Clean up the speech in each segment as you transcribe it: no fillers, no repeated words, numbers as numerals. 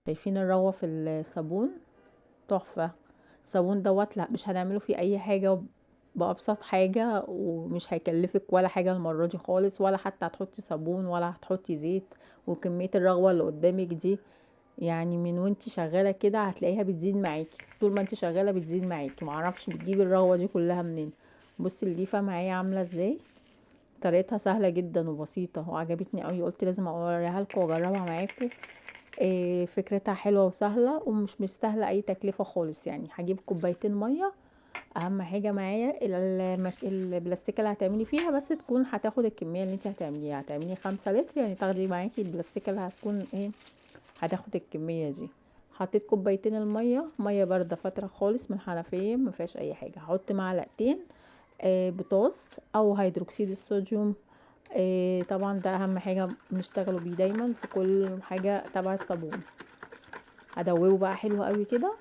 شايفين الرغوة في الصابون تحفة. الصابون دوت لا مش هنعمله فيه اي حاجة، بأبسط حاجة، ومش هيكلفك ولا حاجة المرة دي خالص، ولا حتى هتحطي صابون ولا هتحطي زيت. وكمية الرغوة اللي قدامك دي من وانتي شغالة كده هتلاقيها بتزيد معاكي، طول ما انتي شغالة بتزيد معاكي، معرفش بتجيبي الرغوة دي كلها منين. بصي الليفة معايا عاملة ازاي، طريقتها سهلة جدا وبسيطة وعجبتني قوي، قلت لازم اوريها لكم واجربها معاكم. فكرتها حلوة وسهلة ومش مستاهلة اي تكلفة خالص. هجيب كوبايتين مية، اهم حاجة معايا البلاستيكة اللي هتعملي فيها بس تكون هتاخد الكمية اللي انت هتعمليها. هتعملي 5 لتر، يعني تاخدي معاكي البلاستيكة اللي هتكون ايه، هتاخد الكمية دي. حطيت كوبايتين المية، مية باردة فترة خالص من الحنفية ما فيهاش اي حاجة. هحط معلقتين، بطاس او هيدروكسيد الصوديوم، طبعا ده اهم حاجة بنشتغلوا بيه دايما في كل حاجة تبع الصابون. هدوبه بقى حلو قوي كده.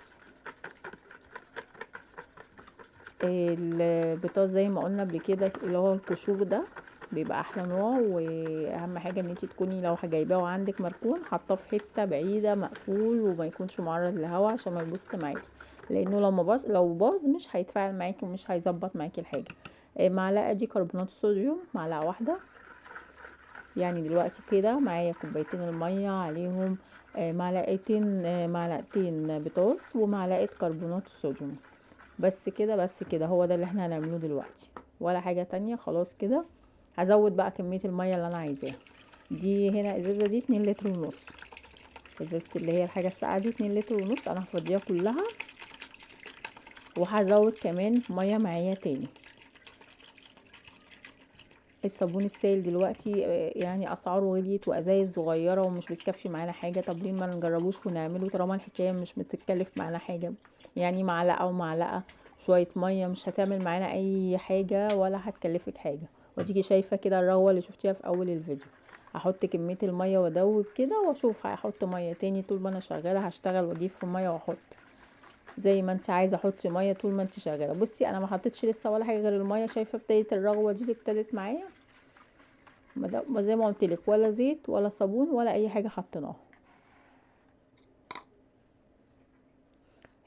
البطاس زي ما قلنا قبل كده اللي هو القشور ده بيبقى احلى نوع، واهم حاجة ان انتي تكوني لو جايباه وعندك مركون حاطاه في حتة بعيدة مقفول وما يكونش معرض للهواء عشان ما يبوظش معاكي، لانه لو ما باظ، لو باظ مش هيتفاعل معاكي ومش هيظبط معاكي الحاجة. معلقة دي كربونات الصوديوم، معلقة واحدة. دلوقتي كده معايا كوبايتين المية عليهم، معلقتين بطاس ومعلقة كربونات الصوديوم، بس كده. بس كده هو ده اللي احنا هنعمله دلوقتي، ولا حاجة تانية خلاص كده. هزود بقى كمية المية اللي انا عايزاها دي. هنا ازازة دي اتنين لتر ونص، ازازة اللي هي الحاجة الساقعة دي اتنين لتر ونص، انا هفضيها كلها وهزود كمان مية معايا تاني. الصابون السائل دلوقتي، اسعاره غليت وازايز صغيرة ومش بتكفي معانا حاجة، طب ليه ما نجربوش ونعمله طالما الحكاية مش بتتكلف معانا حاجة؟ معلقة ومعلقة شوية مية مش هتعمل معانا اي حاجة ولا هتكلفك حاجة. وتيجي شايفة كده الرغوة اللي شفتيها في اول الفيديو. هحط كمية المية وادوب كده واشوف هحط مية تاني. طول ما انا شغالة هشتغل واجيب في مية واحط زي ما انت عايزة، حطي مية طول ما انت شغالة. بصي انا ما حطيتش لسه ولا حاجة غير المية، شايفة بداية الرغوة دي اللي ابتدت معايا؟ ما زي ما قلت لك ولا زيت ولا صابون ولا اي حاجة حطيناها.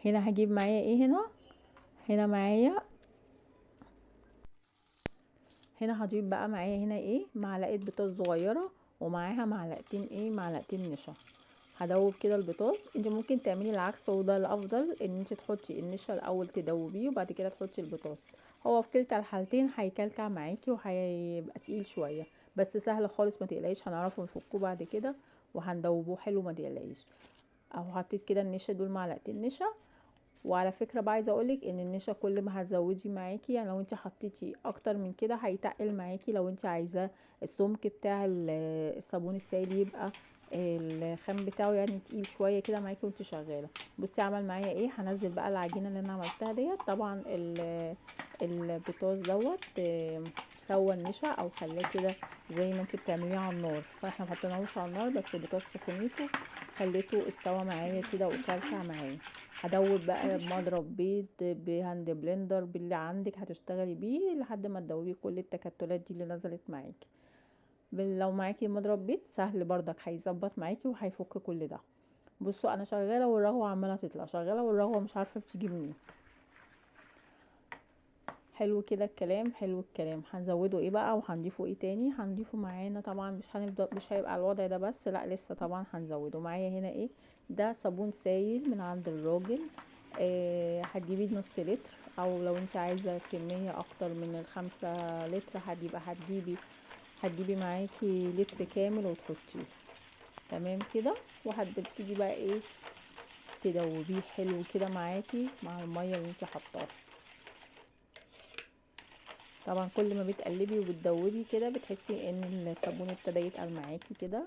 هنا هجيب معايا ايه؟ هنا معايا، هنا هجيب بقى معايا هنا ايه؟ معلقة بطاطس صغيرة ومعاها معلقتين ايه؟ معلقتين نشا. هدوب كده البطاطس. انت ممكن تعملي العكس وده الافضل، ان انت تحطي النشا الاول تدوبيه وبعد كده تحطي البطاطس. هو في كلتا الحالتين هيكلكع معاكي وهيبقى تقيل شويه، بس سهل خالص ما تقلقيش، هنعرفه نفكه بعد كده وهندوبوه حلو ما تقلقيش. اهو حطيت كده النشا دول معلقتين نشا. وعلى فكره بقى عايزه اقولك ان النشا كل ما هتزودي معاكي، لو انت حطيتي اكتر من كده هيتقل معاكي. لو انت عايزاه السمك بتاع الصابون السائل يبقى الخام بتاعه تقيل شويه كده معاكي وانت شغاله. بصي عمل معايا ايه؟ هنزل بقى العجينه اللي انا عملتها ديت. طبعا البطاطس دوت، سوى النشا او خلاه كده زي ما انت بتعمليه على النار، فاحنا ما حطيناهوش على النار، بس البطاطس سخونيته خليته استوى معايا كده وكلكع معايا. هدوب بقى بمضرب بيض، ب hand blender، باللي عندك هتشتغلي بيه لحد ما تدوبي كل التكتلات دي اللي نزلت معاكي. لو معاكي مضرب بيض سهل برضك هيظبط معاكي وهيفك كل ده. بصوا انا شغاله والرغوه عماله تطلع، شغاله والرغوه مش عارفه بتيجي منين. حلو كده الكلام، حلو الكلام. هنزوده ايه بقى وهنضيفه ايه تاني؟ هنضيفه معانا طبعا مش هنبدا، مش هيبقى الوضع ده بس، لا لسه طبعا هنزوده معايا هنا ايه؟ ده صابون سايل من عند الراجل. هتجيبيه نص لتر، او لو انت عايزه كميه اكتر من ال5 لتر هتجيبي معاكي لتر كامل وتحطيه. تمام كده. وهتبتدي بقى ايه؟ تدوبيه حلو كده معاكي مع الميه اللي انت حطاها. طبعا كل ما بتقلبي وبتدوبي كده بتحسي ان الصابون ابتدى يتقل معاكي كده.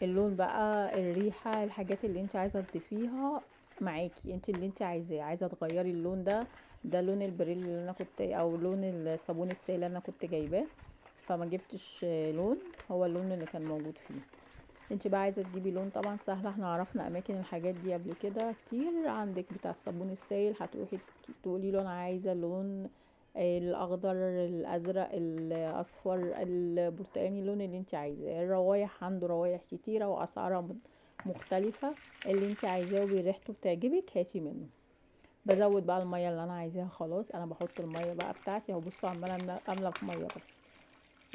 اللون بقى، الريحة، الحاجات اللي انت عايزة تضيفيها معاكي، انت اللي انت عايزاه. عايزة تغيري اللون ده، ده لون البريل اللي انا كنت، او لون الصابون السائل اللي انا كنت جايباه، فما جبتش لون، هو اللون اللي كان موجود فيه. انت بقى عايزة تجيبي لون طبعا سهلة، احنا عرفنا اماكن الحاجات دي قبل كده كتير. عندك بتاع الصابون السائل هتروحي تقولي له انا عايزة لون الاخضر، الازرق، الاصفر، البرتقاني، اللون اللي انت عايزاه. الروايح عنده روايح كتيرة واسعارها مختلفة، اللي انت عايزاه وريحته بتعجبك هاتي منه. بزود بقى المية اللي انا عايزاها، خلاص انا بحط المية بقى بتاعتي اهو. بصوا عماله املى في مية، بس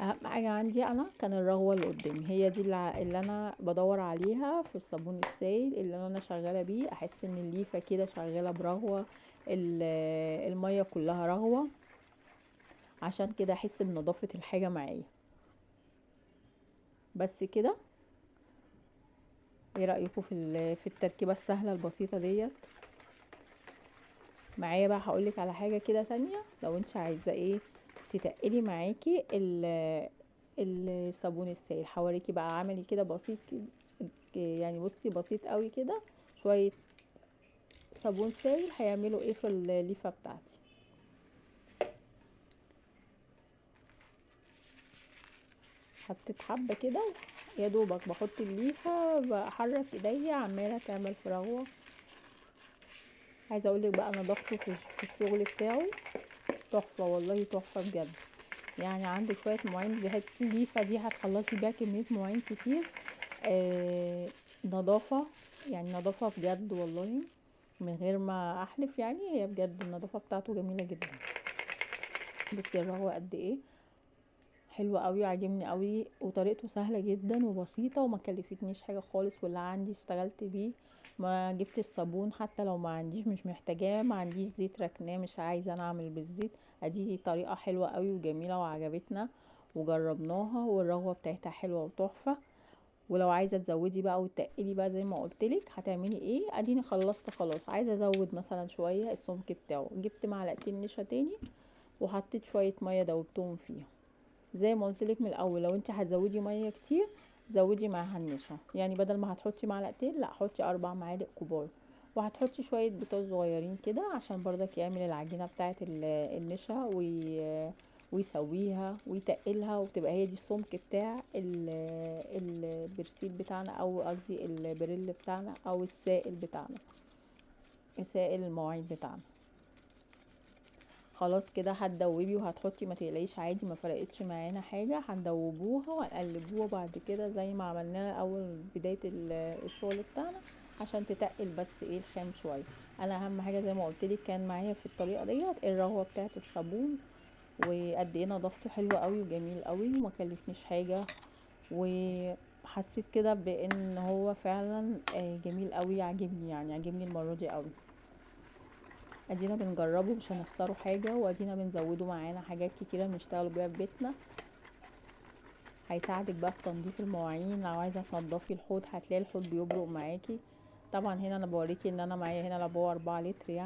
اهم حاجة عندي انا كان الرغوه اللي قدامي، هي دي اللي انا بدور عليها في الصابون السائل اللي انا شغالة بيه. احس ان الليفه كده شغالة برغوه، المية كلها رغوه، عشان كده احس بنظافه الحاجة معايا. بس كده. ايه رايكم في التركيبة السهلة البسيطة ديت معايا؟ بقى هقولك على حاجة كده تانية، لو انت عايزه ايه تتقلي معاكي الصابون السائل، هوريكي بقى عملي كده بسيط كده، يعني بصي بسيط قوي كده، شوية صابون سائل هيعملوا ايه في الليفه بتاعتي. حطيت حبه كده يا دوبك، بحط الليفه بحرك ايديا عماله تعمل في رغوه. عايزه اقولك بقى نظافته في الشغل بتاعه تحفة والله، تحفة بجد. عندك شوية مواعين بحته الليفه دي هتخلصي بيها كمية مواعين كتير. نظافة، نظافة بجد والله من غير ما احلف، هي بجد النظافة بتاعته جميلة جدا. بصي الرغوه قد ايه حلوة قوي، عاجبني قوي، وطريقته سهلة جدا وبسيطة وما كلفتنيش حاجة خالص، واللي عندي اشتغلت بيه، ما جبتش صابون حتى لو ما عنديش، مش محتاجاه، ما عنديش زيت ركناه، مش عايزه انا اعمل بالزيت. ادي طريقه حلوة قوي وجميلة وعجبتنا وجربناها، والرغوه بتاعتها حلوة وتحفه. ولو عايزه تزودي بقى وتقلي بقى زي ما قلتلك هتعملي ايه، اديني خلصت خلاص. عايزه ازود مثلا شوية السمك بتاعه، جبت معلقتين نشا تاني وحطيت شوية مية دوبتهم فيها زي ما قلتلك من الاول. لو انت هتزودي مية كتير زودي معاها النشا، بدل ما هتحطي معلقتين لا حطي 4 معالق كبار، وهتحطي شوية بطاطس صغيرين كده عشان برضك يعمل العجينة بتاعه النشا ويسويها ويتقلها، وتبقى هي دي السمك بتاع البرسيل بتاعنا، او قصدي البريل بتاعنا، او السائل بتاعنا، سائل المواعين بتاعنا. خلاص كده هتدوبي وهتحطي، ما تقلقيش عادي ما فرقتش معانا حاجة، هندوبوها وهنقلبوها بعد كده زي ما عملناها اول بداية الشغل بتاعنا، عشان تتقل بس ايه الخام شوية. انا اهم حاجة زي ما قلتلك كان معايا في الطريقة ديت الرغوة بتاعت الصابون، وقد ايه نظافته حلوة قوي وجميل قوي وما كلفنيش حاجة، وحسيت كده بان هو فعلا، جميل قوي، عاجبني، عاجبني المرة دي قوي. ادينا بنجربه مش هنخسره حاجة، وادينا بنزوده معانا حاجات كتيرة بنشتغل بيها في بيتنا. هيساعدك بقى في تنظيف المواعين، لو عايزة تنضفي الحوض هتلاقي الحوض بيبرق معاكي. طبعا هنا انا بوريكي ان انا معايا هنا لبوه 4 لتر،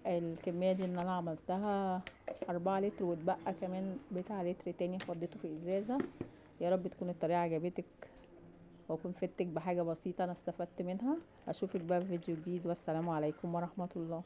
الكمية دي ان انا عملتها 4 لتر، واتبقى كمان بتاع لتر تاني فضيته في ازازة. يا رب تكون الطريقة عجبتك واكون فدتك بحاجة بسيطة انا استفدت منها. اشوفك بقى في فيديو جديد، والسلام عليكم ورحمة الله.